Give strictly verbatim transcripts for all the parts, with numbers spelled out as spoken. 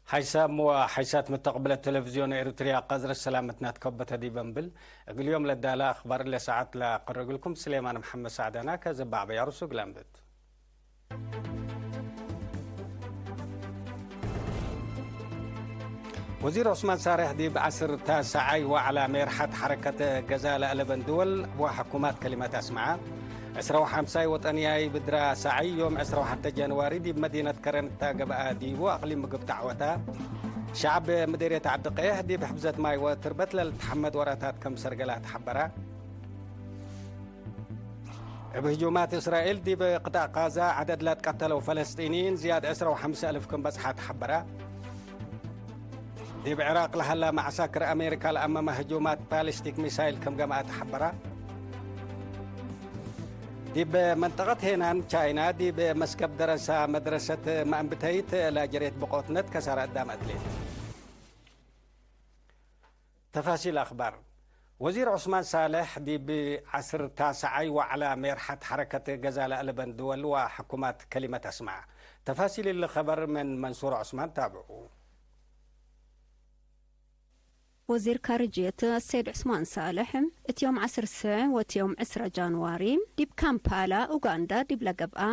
ሓይሳም ወሓይሳት መተቅብለት ቴሌቪዝዮን ኤሪትርያ፣ ቀዝረት ሰላመትና ትከበተ ዲበ እምብል፣ እግል ዮም ለዳለ አክባር ለሰዓት ለአቅርብ እግልኩም ስሌማን መሐመድ ሳዕዳና ከዘባዕ በያሩሱ እግል አንብት። ወዚር ዑስማን ሳልሕ ዲብ ዐስር ታስዓይ ወዐላ ሜርሐት ሐረከት ገዛ ለአለበን ድወል ወሕኩማት ከሊመት አስመዐ። ዕስራ ወሐምሳይ ወጠንያይ ብድራ ሰዓይ ዮም ዕስራ ወሐተ ጃንዋሪ ዲብ መዲነት ከረን እተ ገብአ ዲቡ አቅሊም ምግብ ተዐወተ። ሸዐብ ምዴርየት ዐዲ ቀይሕ ዲብ ሕፍዘት ማይ ወትርበት ለልትሐመድ ወራታት ከም ሰርገላ ተሐበረ። እብ ህጁማት እስራኤል ዲብ ቅጣዕ ቃዛ ዐደድ ለትቀተለው ፈለስጢንይን ዝያድ ዕስራ ወሐምሰ አልፍ ክም በጽሐ ተሐበረ። ዲብ ዕራቅ ለሀላ መዐሳክር አሜሪካ ለአመመ ህጁማት ባሊስቲክ ሚሳይል ክም ገምአ ተሐበረ። ዲብ መንጠቀት ሄናን ቻይና ዲብ መስከብ ደረሳ መድረሰት መአንብተይት ላጀሬት ብቆትነት ከሳረ አዳም አትሌት። ተፋሲል አክባር። ወዚር ዑስማን ሳልሕ ዲብ ዐስር ታስዓይ ወዐላ ሜርሐት ሐረከት ገዛ ለአለበን ድወል ወሕኩማት ከሊመት አስመዐ። ተፋሲል እሊ ኸበር ምን መንሱር ዑስማን ታብዑ። ወዚር ካርጅየት ሰይድ ዑስማን ሳልሕ፣ እት ዮም ዐስር ስዕ ወእት ዮም ዕስራ ጃንዋሪ፣ ዲብ ካምፓላ ኡጋንዳ ዲብ ለገብአ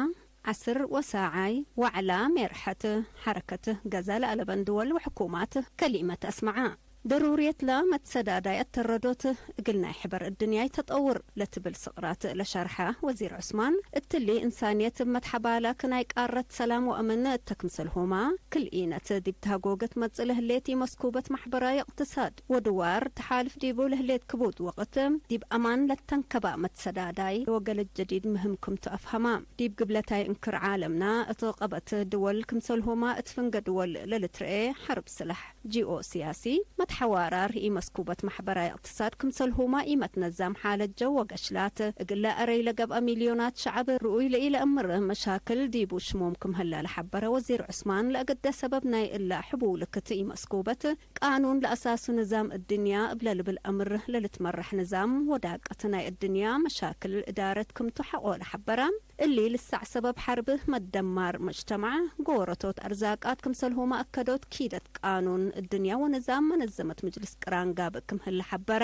ዐስር ወሳዓይ ወዐላ ሜርሐት ሐረከት ገዛ ለአለበን ድወል ወሕኩማት ከሊመት አስመዐ። ደሩርየት ለመትሰዳዳይ አተረዶት እግል ናይ ሕበር እድንያይ ተጠውር ለትብል ስቅራት ለሸርሐ ወዚር ዑስማን፣ እትሊ እንሳንየት እብ መትሐባላክ ናይ ቃረት ሰላም ወአምን እተ ክምሰልሁማ፣ ክልኢነት ዲብ ተሃጎገት መጽእ ለህሌት ኢመስኩበት ማሕበራይ እቅትሳድ ወድዋር ተሓልፍ ዲቡ ለህሌት ክቡድ ወቅት፣ ዲብ አማን ለተንከባ መትሰዳዳይ ወገለድ ጀዲድ ምህም ክምቱ አፍሀማ። ዲብ ግብለታይ እንክር ዓለምና እት ቀበት ድወል ክምሰልሁማ እት ፍንገ ድወል ለልትርኤ ሐርብ ስለሕ ጂኦ ሲያሲ፣ መትሐዋራር ኢመስኩበት ማሕበራይ እቅትሳድ ክምሰልሁማ ኢመትነዛም ሓለት ጀው ወገሽላት፣ እግለ አረይ ለገብአ ሚልዮናት ሸዐብ ርኡይ ለኢለአምር መሻክል ዲቡ ሽሞም ክም ህላ ለሐበረ ወዚር ዑስማን፣ ለእግደ ሰበብ ናይ እላ ሕቡልክት ኢመስኩበት ቃኑን ለአሳሱ ንዛም እድንያ እብ ለልብል አምር ለልትመራሕ ንዛም ወዳቀት ናይ እድንያ መሻክል እዳረት ክምቱ ሐቆ ለሐበረ። እሊ ልሳዕ ሰበብ ሐርብ መደማር መጅተማዕ፣ ጎረቶት አርዛቃት ክምሰልሁመ አከዶት ኪደት ቃኑን እድንያ ወንዛም መነዘመት ምጅልስ ቅራን ጋብእ ክም ህለ ሐበረ።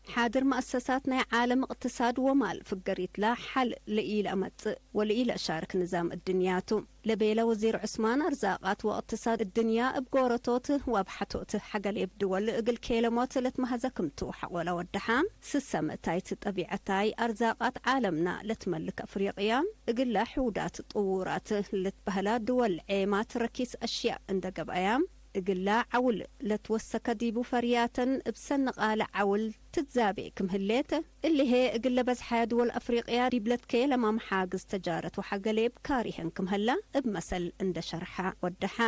ሓድር መአሰሳት ናይ ዓለም እቅትሳድ ወማል ፍገሪትለ ሐል ለኢለአመጽእ ወለኢለአሻርክ ንዛም እድንያቱ ለቤለ ወዚር ዑስማን፣ አርዛቃት ወእቅትሳድ እድንያ እብ ጎረቶት ወአብ ሐቶት ሐገሌብ ድወል እግል ኬለሞት ለትመሀዘ ክምቱ ሐቆለ ወደሐ። ስሰ ምእታይት ጠቢዐታይ አርዛቃት ዓለምና ለትመልክ አፍሪቅያ፣ እግለ ሕውዳት ጥዉራት ልትበህላ ድወል ዔማት ረኪስ አሽያእ እንደ ገብአያ፣ እግላ ዐውል ለትወሰከ ዲቡ ፈርያተን እብ ሰንቃለ ዐውል ትትዛቤ ክም ህሌት፣ እሊ ህዬ እግለ በዝሓያ ድወል አፍሪቅያ ዲብ ለትኬለማ መሓግዝ ተጃረት ወሐገሌብ ካሪሀን ክም ህላ እብ መሰል እንደ ሸርሐ ወደሐ።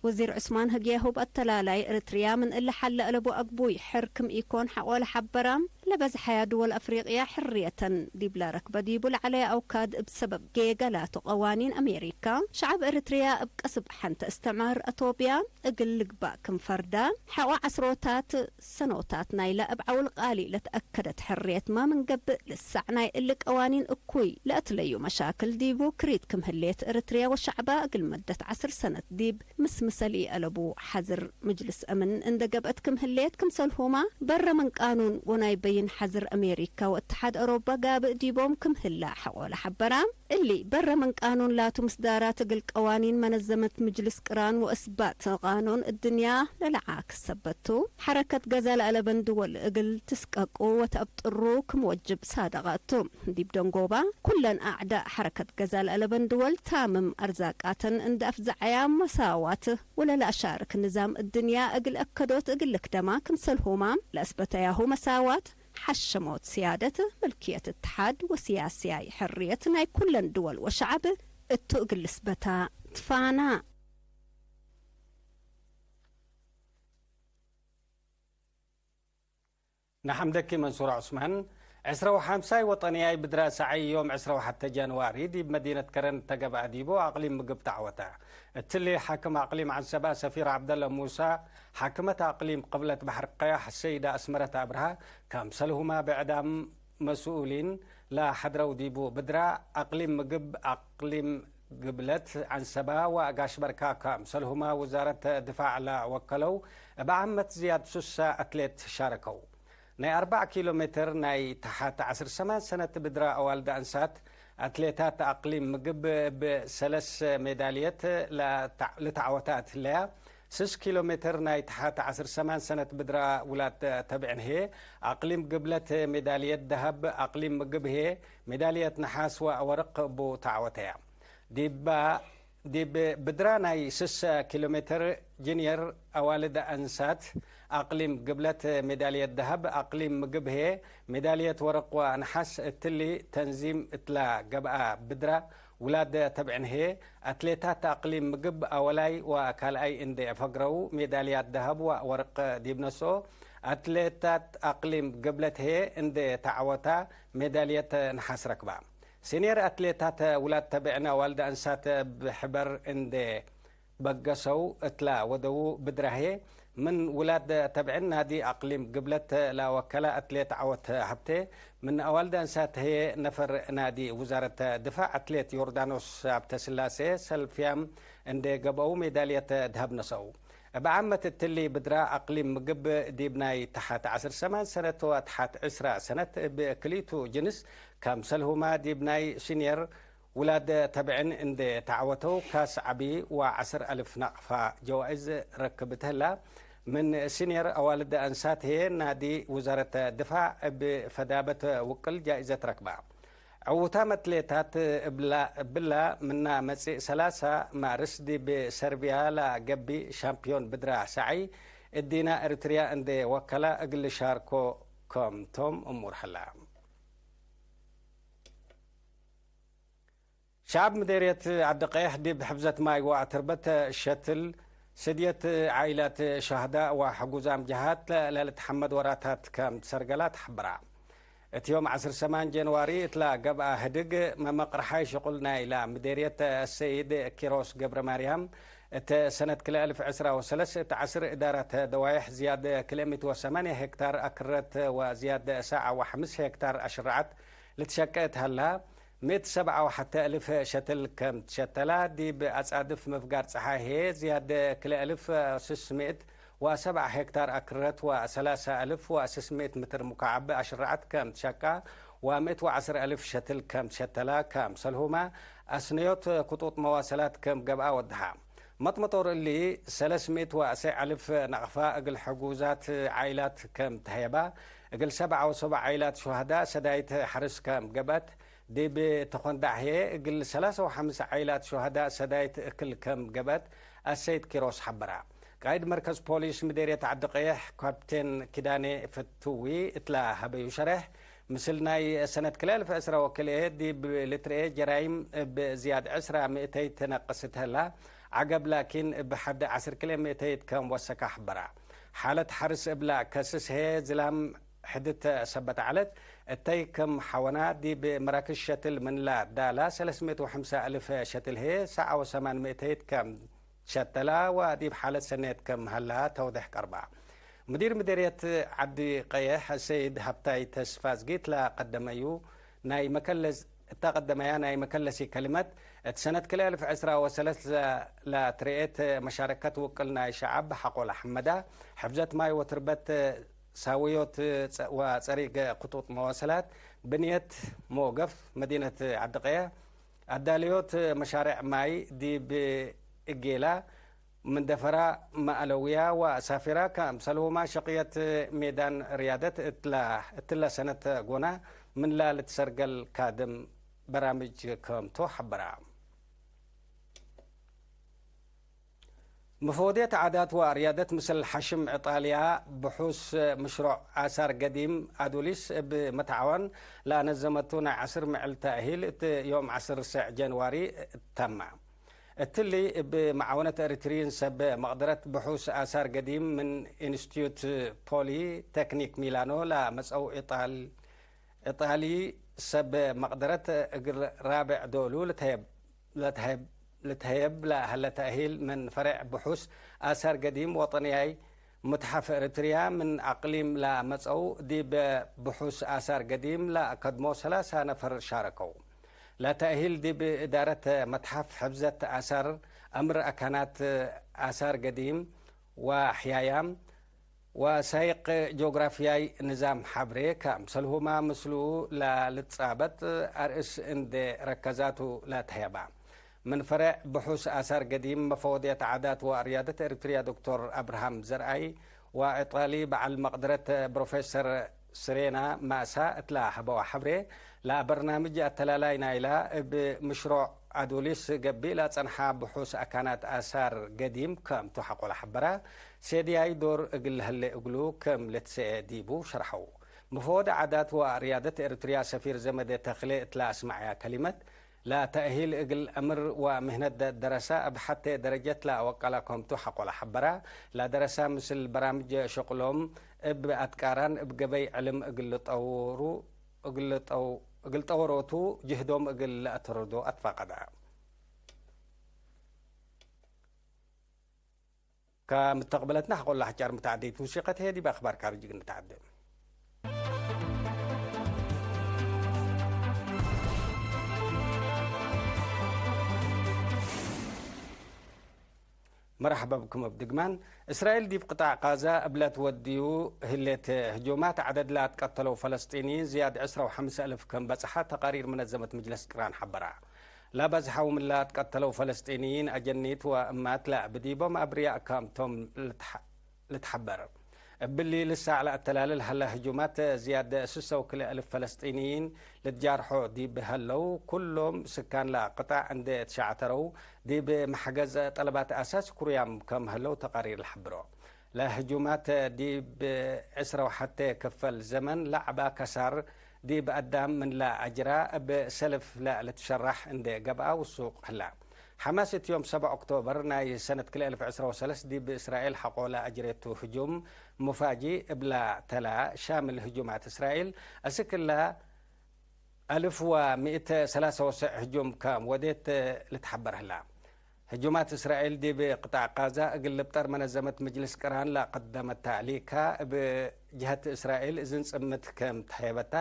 ወዚር ዑስማን ህግያሁ፣ እብ አተላላይ ኤረትርያ ምን እሊ ሐል ለአለቡ አግቡይ ሕር ክም ኢኮን ሐቆለ ሐበረ። ለበዝሐያ ድወል አፍሪቅያ ሕርየተን ዲብለ ረክበ ዲቡ ለዐለየ አውካድ እብ ሰበብ ጌገ ላቱ ቀዋኒን አሜሪካ፣ ሸዐብ ኤረትርያ እብ ቀስብ ሐንተ እስትዕማር አቶብያ እግል ልግባእ ክም ፈርዳ፣ ሐቆ ዐስሮታት ሰኖታት ናይለ እብ ዐውል ቃሊ ለተአከደት ሕርየትመ ምን ገብእ፣ ልሳዕ ናይ እሊ ቀዋኒን እኩይ ለአትለዩ መሻክል ዲቡ ክሪት ክም ህሌት፣ ኤረትርያ ወሸዕባ እግል መደት ዐስር ሰነት ዲብ ምስምሰል ኢአለቡ ሐዝር ምጅልስ አምን እንደ ገብአት ክም ህሌት፣ ክምሰልሁመ በረ ምን ቃኑን ወናይ በይን ሐዝር አሜሪካ ወእትሓድ አውሮባ ጋብእ ዲቦም ክም ህላ ሐቆለ ሐበራ። እሊ በረ ምን ቃኑን ላቱ ምስዳራት እግል ቀዋኒን መነዘመት ምጅልስ ቅራን ወእስባት ቃኑን እድንያ ለለዓክስ ሰበት ቱ። ሐረከት ገዛ ለአለበን ድወል እግል ትስቀቁ ወተአብጥሩ ክም ወጅብ ሳደቀ ቱ። ዲብ ደንጎባ፣ ኩለን አዕዳእ ሐረከት ገዛ ለአለበን ድወል ታምም አርዛቃተን እንደ አፍዘዐያ መሳዋት ወለለአሻርክ ንዛም እድንያ እግል አከዶት እግል ልክደማ ክምሰልሁማ ለአስበተያሁ መሳዋት፣ ሐሸሞት ስያደት፣ ምልክየት እትሓድ ወስያስያይ ሕርየት ናይ ኩለን ድወል ወሸዐብ እቱ እግል ልስበታ ትፋና። ነሐምደኪ መንሱር ዑስማን። ዕስራ ወሐምሳይ ወጠንያይ ብድራሰ ዐይ ዮም ዕስራ ወሐተ ጃንዋሪ ዲብ መዲነት ከረን እተ ገብአ ዲቡ አቅሊም ምግብ ተዐወተ። እትሊ ሓክም አቅሊም ዐንሰበ ሰፊር ዐብደለ ሙሳ፣ ሓክመት አቅሊም ቅብለት በሐር ቀያሕ ሰይደ አስመረት አብርሃ፣ ከምሰልሁመ ብዕዳም መስኡሊን ለሐድረው ዲቡ ብድራ አቅሊም ምግብ አቅሊም ግብለት ዐንሰባ ወአጋሽ በርካ ከምሰልሁመ ውዛረት ድፋዕ ለወከለው እብ ዓመት ዝያድ ሱሰ አትሌት ሻረከው። ናይ አርበዕ ኪሎ ሜትር ናይ ተሐት ዐስር ሰማን ሰነት ብድረ አዋልድ አንሳት አትሌታት አቅሊም ምግብ እብ ሰለስ ሜዳልየት ለተዕ-፣ ልትዐወተ አትለያ። ስስ ኪሎ ሜትር ናይ ተሐት ዐስር ሰማን ሰነት ብድረ ውላድ ተብዕን ህዬ አቅሊም ግብለት ሜዳልየት ደሀብ፣ አቅሊም ምግብ ህዬ ሜዳልየት ነሓስ ወወርቅ እቡ ተዐወተያ። ዲባ-፣ ዲብ ብድራ ናይ ስሰ ኪሎ ሜትር ጅንየር አዋልድ አንሳት አቅሊም ግብለት ሜዳልየት ደሀብ፣ አቅሊም ምግብ ህዬ ሜዳልየት ወርቅ ወነሓስ። እትሊ ተንዚም እትላ ገብአ ብድራ ውላድ ተብዕን ህዬ፣ አትሌታት አቅሊም ምግብ አወላይ ወካልአይ እንዴ ፈግረው ሜዳልያት ደሀብ ወወርቅ ዲብ ነስኦ፣ አትሌታት አቅሊም ግብለት ህዬ እንዴ ተዐወታ ሜዳልየት ነሓስ ረክባ። ሲንየር አትሌታት ውላድ ተብዕን አዋልድ አንሳት እብ ሕበር እንዴ በገሰው እትላ ወደዉ ብድራሄ፣ ምን ውላድ ተብዕን ናዲ አቅሊም ግብለት ለወከለ አትሌት ዐወት ሀብቴ፣ ምን አዋልድ አንሳት ህዬ ነፈር ናዲ ውዛረት ድፋዕ አትሌት ዮርዳኖስ ሀብተስላሴ ሰልፍያም እንዴ ገብአው ሜዳልየት ደሀብ ነሰአው። እብ ዓመት እትሊ ብድራ አቅሊም ምግብ ዲብ ናይ ተሐት ዐስር ሰማን ሰነት ወተሐት ዕስራ ሰነት እብ ክልኢቱ ጅንስ፣ ከምሰልሁመ ዲብ ናይ ሲንየር ውላድ ተብዕን እንዴ ተዐወተው ካስ ዐቢ ወዐስር አልፍ ናቅፋ ጀዋእዝ ረክብ ተህላ። ምን ሲንየር አዋልድ አንሳት ህዬ ናዲ ውዛረት ድፋዕ እብ ፈዳበት ውቅል ጃኢዘት ረክባ። ዕዉታም አትሌታት እብላ፣ እብላ ምና መጽእ ሰላሳ ማርስ ዲብ ሰርቢያ ለገብእ ሻምፕዮን ብድራ ሰዐይ እዲና ኤሪትርያ እንዴ ወከላ እግል ሻርኮ ከምቶም እሙር ሀላ። ሸዐብ ምዴርየት ዐዲ-ቀየሕ ዲብ ሕፍዘት ማይ ወአትርበት ሸትል ስድየት ዓኢላት ሸህዳእ ወሕጉዛም ጀሃት ለልትሐመድ ወራታት ከም ትሰርገላ ተሐብራ። እት ዮም ዐስር ሰማን ጀንዋሪ እትላ ገብአ ህድግ መመቅርሓይ ሽቁል ናይላ ምዴርየት አሰይድ ኪሮስ ገብረማርያም፣ እት ሰነት ክልኤ አልፍ ዕስራ ወሰለስ እት ዐስር እዳራት ደዋይሕ ዝያድ ክልኤ ምእት ወሰማንያ ሄክታር አክረት ወዝያድ ሰብዓ ወሐምስ ሄክታር አሽረዐት ልትሸቀ እት ሀላ፣ ምእት ሰብዓ ወሐተ እልፍ ሸትል ከም ትሸተላ፣ ዲብ አጻድፍ ምፍጋር ጸሓይ ህዬ ዝያድ ክልኤ እልፍ ስስ ምእት ወሰብዓ ሄክታር አክረት ወሰላሳ እልፍ ወስስ ምእት ምትር ሙካዕብ አሽረዐት ከም ትሸቃ ወምእት ወዐስር እልፍ ሸትል ከም ትሸተላ፣ ከምሰልሁመ አስነዮት ክጡጥ መዋሰላት ከም ገብአ ወደሐ። መጥመጦር እሊ፣ ሰለስ ምእት ወአሰዕ እልፍ ናቅፋ እግል ሕጉዛት ዓኢላት ከም ተህየባ፣ እግል ሰብዓ ወሰቡዕ ዓኢላት ሹሀዳእ ሰዳይት ሐርስ ከም ገብአት፣ ዲብ ተኮንዳዕ ህዬ እግል ሰላሳ ወሐምስ ዓኢላት ሹሀዳእ ሰዳይት እክል ከም ገብአት አሰይድ ኪሮስ ሐበራ። ቃእድ መርከዝ ፖሊስ ምዴርየት ዐዲ-ቀየሕ ካፕቴን ኪዳኔ ፍትዊ እትላ ሀበዩ ሸሬሕ፣ ምስል ናይ ሰነት ክልኤ አልፍ ዕስራ ወክልኤ ዲብ ልትርኤ ጀራይም እብ ዝያድ ዕስራ ምእተይት ትነቅስ እት ሀላ፣ ዐገብ ላኪን እብ ሐድ ዐስር ክልኤ ምእተይት ከም ወሰካ ሐበራ። ሓለት ሐርስ እብላ ከስስ ህዬ ዝላም ሕድት ሰበት ዐለት፣ እተይ ክም ሐወና ዲብ መራክሽ ሸትል ምንላ ዳላ ሰለስ ምእት ወሐምሳ እልፍ ሸትል ህዬ ሰብዓ ወሰማን ምእተይት ከም ሸተላ ወዲብ ሓለት ሰኔት ክም ሀላ ተውዴሕ ቀርባ። ሙዲር ምዴርየት ዐዲ ቀየሕ አሰይድ ሀብታይ ተስፋዝጊ እት ለቀደመዩ ናይ መከለስ፣ እተ ቀደመያ ናይ መከለሲ ከሊመት፣ እት ሰነት ክልኤ አልፍ ዕስራ ወሰለስ ለትርኤት መሻረከት ውቅል ናይ ሸዐብ ሐቆ ለሐመዳ፣ ሕፍዘት ማይ ወትርበት ሳውዮት ጸ-፣ ወጸሪግ ክጡጥ መዋሰላት፣ ብንየት ሞገፍ መዲነት ዐዲ ቀየሕ፣ አዳልዮት መሻሬዕ ማይ ዲብ እጌላ፣ ምንደፈራ መአለውያ ወአሳፊራ፣ ከምሰልሁማ ሸቅየት ሜዳን ርያደት እትላ፣ እትለ ሰነት ጎና ምንላ ልትሰርገል ካድም በራምጅ ክምቱ ሐበራ። መፈወድየት ዓዳት ወርያደት ምስል ሐሽም ዕጣልያ ብሑስ ምሽሮዕ አሳር ገዲም አዱሊስ እብ መትዓዋን ለአነዘመቱ ናይ ዐስር ምዕል ተእሂል እት ዮም ዐስር ሰዕ ጀንዋሪ ተመ። እትሊ እብ መዓወነት ኤሪትሪን ሰብ መቅደረት ብሑስ አሳር ገዲም ምን ኢንስቲትዩት ፖሊ ቴክኒክ ሚላኖ ለመጸው ኢጣል-፣ ኢጣሊ ሰብ መቅደረት እግል ራብዕ ዶሉ ልትሀየብ፣ ልትሀየብ፣ ልትሀየብ ለሀለ ተእሂል ምን ፈሬዕ ብሑስ አሳር ገዲም ወጠንያይ መትሐፍ ኤሪትርያ ምን አቅሊም ለመጸው ዲብ ብሑስ አሳር ገዲም ለአከድሞ ሰላሳ ነፈር ሻረከው። ለተእሂል ዲብ እዳረት መትሐፍ ሕፍዘት አሳር፣ አምር አካናት አሳር ገዲም ወአሕያያም ወሳይቅ ጆግራፍያይ ንዛም ሐብሬ፣ ከአምሰልሁማ ምስሉ ለልትጻበጥ አርእስ እንዴ ረከዛቱ ለተህየባ። ምን ፈሬዕ ብሑስ አሳር ገዲም መፈወድየት ዓዳት ወአርያደት ኤሪትርያ ዶክቶር አብርሃም ዘርአይ ወእጣሊ በዐል መቅደረት ፕሮፌሰር ስሬና ማእሳ እትለ ሀበዋ ሐብሬ፣ ለበርናምጅ አተላላይ ናይላ እብ ምሽሮዕ አዱሊስ ገብእ ለአጸንሐ ብሑስ አካናት አሳር ገዲም ከምቱ ሐቆ ለሐበረ፣ ሴድያይ ዶር እግል ለህሌ እግሉ ክም ልትሰኤ ዲቡ ሸርሐው። መፈወደ ዓዳት ወአርያደት ኤሪትርያ ሰፊር ዘመደ ተክሌ እትለ አስመዐያ ከሊመት፣ ለተእሂል እግል አምር ወምህነት ደረሰ እብ ሐቴ ደረጀት ለአወቀለ ከምቱ ሐቆ ለሐበረ፣ ለደረሰ ምስል በራምጅ ሸቅሎም እብ አትቃራን እብ ገበይ ዕልም እግል ልጠውሩ፣ እግል ልጠው-፣ እግል ጠወሮቱ ጅህዶም እግል ለአተርዶ አትፋቀደ። ከምትቅብለትና ሐቆላ ሐጫር ምተዓደይት ሙሲቀት ህዬ ዲብ አክባር ካርጅ እግል ንተዓደ። መርሐባ ብኩም እብ ድግማን። እስራኤል ዲብ ቅጣዕ ቃዛ እብለ ትወድዩ ህሌት ህጁማት ዐደድ ለአትቀተለው ፈለስጢንይን ዝያድ ዕስራ ወሐምሰ አልፍ ከም በጽሐ ተቃሪር መነዘመት ምጅለስ ቅራን ሐበራ። ለበዝሐው ምን ለአትቀተለው ፈለስጢንይን አጀኒት ወእማት ለእብ ዲቦም አብርያእ ከምቶም ልትሐ-፣ ልትሐበር። እብሊ ልሳዕ ለአተላልል ሀለ ህጁማት ዝያድ ስሰ ወክልኤ አልፍ ፈለስጢንይን ልትጃርሖ ዲብ ሀለው፣ ኩሎም ስካን ለቅጣዕ እንዴ ትሸዕተረው፣ ዲብ መሕገዝ ጠለባት አሳሲ ኩርያም ከም ሀለው ተቃሪር ለሐብሮ። ለህጁማት ዲብ ዕስራ ወሐቴ ክፈል ዘመን ለዐባ ከሳር ዲብ አዳም ምን ለአጅራ፣ እብ ሰልፍ ለልትሸራሕ እንዴ ገብአ ውሱቅ ህላ። ሐማስ እት ዮም ሰብዕ ኦክቶበር ናይ ሰነት ክልኤ አልፍ ዕስራ ወሰለስ ዲብ እስራኤል ሐቆ ለአጅሬቱ ህጁም ሙፋጂ እብላ ተላ፣ ሻምል ህጁማት እስራኤል አስክ እላ አልፍ ወምእት ሰላሳ ወሰዕ ህጁም ከም ወዴት ልትሐበር ህላ። ህጁማት እስራኤል ዲብ ቅጣዕ ቃዛ እግል ልብጠር መነዘመት ምጅልስ ቅራን ለቀደመታ ሊካ፣ እብ ጀሀት እስራኤል እዝን ጽምት ከም ተሀየበታ፣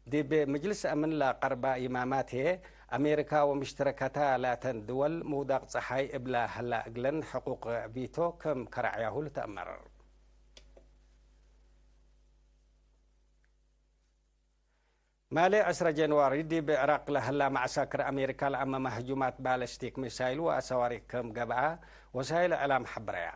ዲብ ምጅልስ አምን ለቀርባ ይማማት ህዬ፣ አሜሪካ ወምሽተረከታ ላተን ድወል ምውዳቅ ጸሓይ እብላ ሀላ እግለን ሕቁቅ ቪቶ ከም ከረዕያሁ ልትአመር። ማሌ ዕስራ ጀንዋሪ ዲብ ዕራቅ ለሀላ መዐሳክር አሜሪካ ለአመመ ህጁማት ባለስቲክ ሚሳይል ወአሰዋሪክ ክም ገብአ ወሳይል እዕላም ሐብረያ።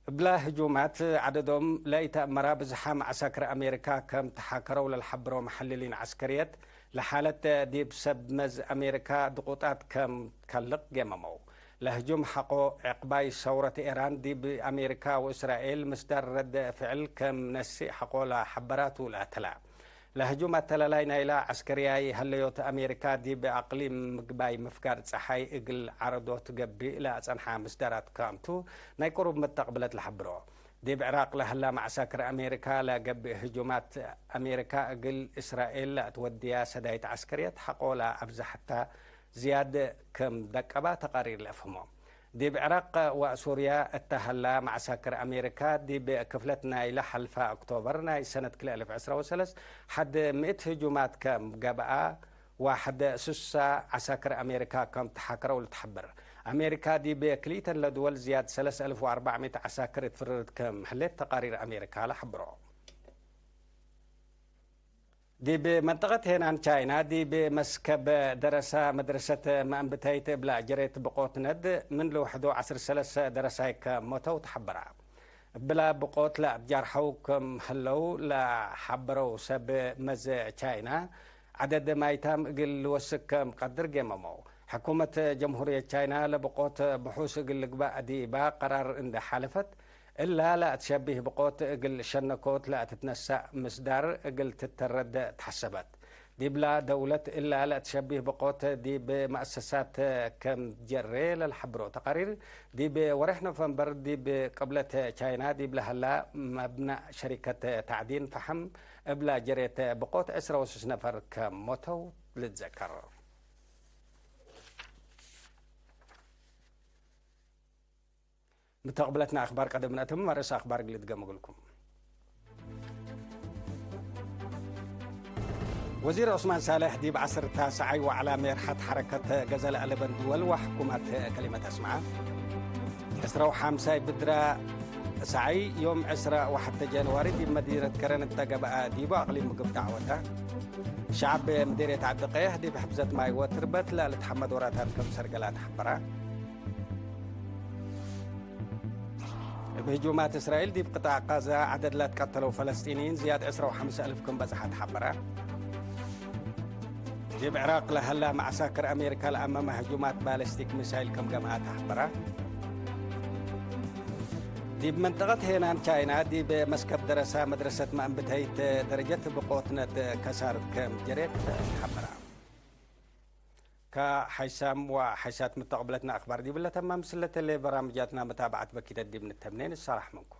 እብለ ህጁማት ዐደዶም ለኢተአመራ ብዝሓ መዐሳክር አሜሪካ ከም ተሓከረው ለልሐብሮ መሐልሊን ዐስከርየት፣ ለሓለት ዲብ ሰብ መዝ አሜሪካ ድቁጣት ከም ከልቅ ጌመመው። ለህጁም ሐቆ ዕቅባይ ሰውረት ኤራን ዲብ አሜሪካ ወእስራኤል ምስዳር ረድ ፍዕል ከም ነስእ ሐቆ ለሐበራቱ ለአተላ። ለህጁም አተላላይ ናይላ ዐስከርያይ ሀለዮት አሜሪካ ዲብ አቅሊም ምግባይ ምፍጋር ጸሓይ እግል ዐረዶት ገብእ ለአጸንሐ ምስዳራት ክምቱ ናይ ቅሩብ መተቅብለት ለሐብሮ። ዲብ ዕራቅ ለሀላ መዐሳክር አሜሪካ ለገብእ ህጁማት አሜሪካ እግል እስራኤል ለአትወድያ ሰዳይት ዐስከርየት ሐቆ ለአብዘሐታ ዝያድ ክም ደቀባ ተቃሪር ለአፍህሞ። ዲብ ዕራቅ ወሱርያ እተ ሀላ መዐሳክር አሜሪካ፣ ዲብ ክፍለት ናይለ ሐልፈ ኦክቶበር ናይ ሰነት ክልኤ አልፍ ዕስራ ወሰለስ ሐድ ምእት ህጁማት ከም ገብአ፣ ወሐድ ሱሳ ዐሳክር አሜሪካ ከም ተሓከረው ልትሐበር። አሜሪካ ዲብ ክልኢተን ለድወል ዝያድ ሰለስ አልፍ ወአርበዕ ምእት ዐሳክር እት ፍርርት ከም ህሌት ተቃሪር አሜሪካ ለሐብሮ። ዲብ መንጠቀት ሄናን ቻይና፣ ዲብ መስከብ ደረሳ መድረሰት መአንብተይት እብላ ጀሬት ብቆት ነድ፣ ምን ልውሕዶ ዐስር ሰለሰ ደረሳይ ከሞተው ተሐበራ። እብላ ብቆት ለአትጃርሐው ክም ህለው ለሐበረው ሰብ መዝ ቻይና፣ ዐደድ ማይታም እግል ልወስክ ክም ቀድር ጌመመው። ሕኩመት ጀምሁርየት ቻይና ለብቆት ብሑስ እግል ልግባእ ዲባ ቀራር እንዴ ሓለፈት፣ እላ ለአትሸቢህ ብቆት እግል ሸነኮት ለአትትነሳእ ምስዳር እግል ትተረደ ተሐሰበት። ዲብላ ደውለት እላ ለአትሸቢህ ብቆት ዲብ መአሰሳት ከም ጀሬ ለልሐብሮ ተቃሪር፣ ዲብ ወሬሕ ኖቨምበር ዲብ ቅብለት ቻይና ዲብ ለሀላ መብነእ ሸሪከት ታዕዲን ፈሐም እብላ ጀሬት ብቆት ዕስራ ወስስ ነፈር ከም ሞተው ልትዘከር። ምተቅብለትና አክባር ቀደም ነአትም፣ አርእስ አክባር እግል እድገም እግልኩም። ወዚር ዑስማን ሳልሕ ዲብ ዐስር ታስዓይ ወዐላ ሜርሐት ሐረከት ገዘ ለአለበን ድወል ወሕኩማት ከሊመት አስመዐ። ዕስራ ወሐምሳይ ብድራ ሰዓይ ዮም ዕስራ ወሐተ ጀንዋሪ ዲብ መዲነት ከረን እተ ገብአ ዲቡ አቅሊም ምግብ ዳዕወተ። ሸዐብ ምዴርየት ዐዲ ቀየሕ ዲብ ሕፍዘት ማይ ወትርበት ለልትሐመድ ወራታት ክም ሰርገላት ሐበረ። እብ ህጁማት እስራኤል ዲብ ቅጣዕ ቃዛ ዐደድ ለትቀተለው ፈለስጢንይን ዝያድ ዕስራ ወሐምሰ አልፍ ክም በጽሐት ሐበረ። ዲብ ዕራቅ ለሀላ መዐሳክር አሜሪካ ለአመመ ህጁማት ባለስቲክ ሚሳይል ክም ገምአት ሐበረ። ዲብ መንጠቀት ሄናን ቻይና ዲብ መስከብ ደረሳ መድረሰት መአንብተይት ደረጀት ብቆትነት ከሳርት ክም ጀሬት ሐበረ። ከሐይሳም ወሐይሳት ምተቅብለትነ አክባር ዲብለ ተማም ስለተሌ በራምጃትና መታብዐት በኪደት ዲብ ንተምኔ ንሰላሕ ምንኩም።